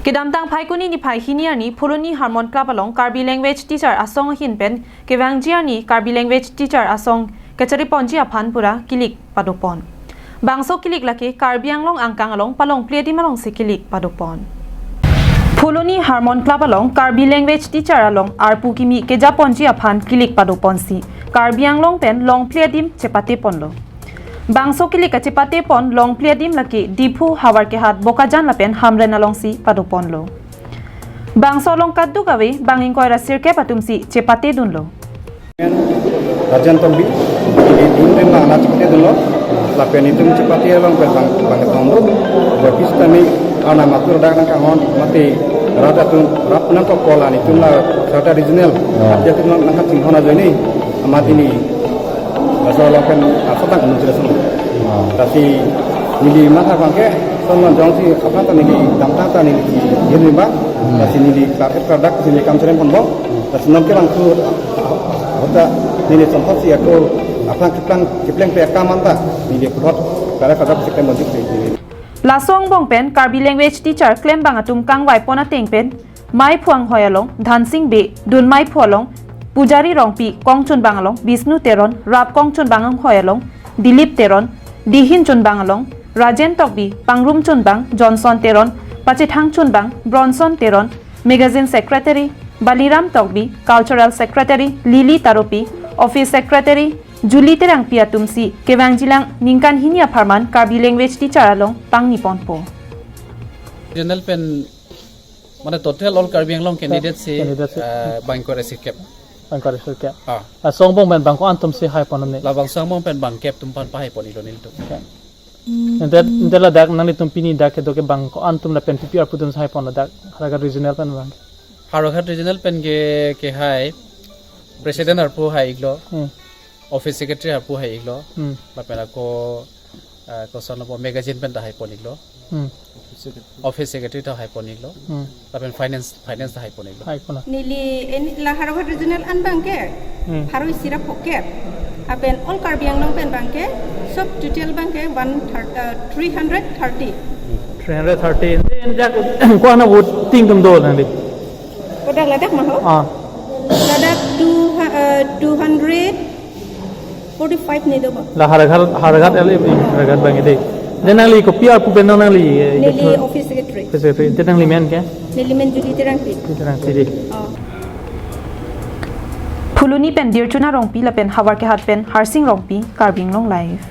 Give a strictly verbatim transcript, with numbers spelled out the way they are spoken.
Kedamtang Phaikuni niphai hini arni Phuloni Harmon Club along Karbi Language Teacher Asong ahin pen kevangji arni Karbi Language Teacher Asong kachari ponji aphan pura kilik padopon. Bangso kilik lake Karbi Anglong angkang along palongple adim alongsi kilik padopon. Phuloni Harmon Club along Karbi Language Teacher along arpu kimi keja ponji aphan kilik padoponsi Karbi Anglong pen longple adim chepate ponlo. Bangso kilik kachepate pon longple adim lake Diphu, Howraghat, Bokajan lapen Hamren alongsi padoponlo. Bangso along kaduk ave bang ingkoi ra sirkep atumsi chepate dunlo. Rajen Tokbi, ili dun rin ma ana chepate dunlo. Lapen itum chepate along pen bang bang ketong do. Bapis kami ana matur dak nangkanghon mate rata tun rap nangkok kola itum la rata regional. Ya. Dia tun nangkat singhona joini amat ini. Bangso along pen asatang anun jelas. Tapi neli matha bangke, son non jongsi apa ta neli damtang ta neli, ini ba. Tapi neli karet kadak neli kam serem pon bo. Tapi non ke bangso, kota neli sempat si aku apa keplang kepleng pe kamanta neli puthat karet kadak si kan bonjik neli. Laso angbong pen Karbi Language Teacher klembang atum kangvai pon ateng pen Maiphu anghoi along Dhansing Bey, Dunmaiphu along Pujari Rongpi, kongchunbang along Bishnu Teron, rap kongchunbang anghoi along Dilip Teron, dihin chunbang along Rajen Tokbi, pangrum chunbang Johnson Teron, pachethang chunbang Bronson Teron, magazine secretary Baliram Tokbi, cultural secretary Lily Taropi, office secretary Julie Terangpi atumsi kevangjilang ningkan hini apharman Karbi Language Teacher along pangni ponpo. General pen mane total all Karbi Anglong candidate si, candidate si, eh, bang ingkoi ra sirkep. Bang ingkoi ra sirkep. Ah. Laso angbong pen bang ko-an atumsi hai pon ne? Labangso angbong pen bang kep atum aphan pahai pon iklo nelitum. Kep. Ante, ante ladak nanglitum pini dak kedo ke bang ko-an atum lapen P P R pu atum si hai pon ladak Howraghat regional pen bang. Howraghat regional pen ke, kehai president arpu hai iklo. Hmm. Office secretary arpu hai iklo. Hmm. Lapen ako, eh, koson lo magazine pen ta hai pon iklo. Hmm. Office secretary ta hai pon iklo. Hmm. Lapen finance, finance ta hai pon iklo. Hai pon. Neli, eh, la Howraghat regional an bangke. Hmm. Pharo isi ra phokep. Lapen all Karbi Anglong pen bangke, sob total bangke one thirty, eh, three hundred thirty. Three hundred thirty. Ante, ante ko-an a-voting atum do nangli? Kodak ladak ma ho? Ah. Ladak two, uh, two hundred forty-five ne do ba? La Howraghat, Howraghat ele, Howraghat bang ide. Ante nangli kopi arpu pen nangli, eh, neli office secretary. Office secretary. Ante nangli men ke? Neli men Julie Terangpi. Julie Terangpi dei. Oh. Phuloni pen Dirchuna Rongpi lapen Howraghat pen Harsing Rongpi, Karbi Anglong Live.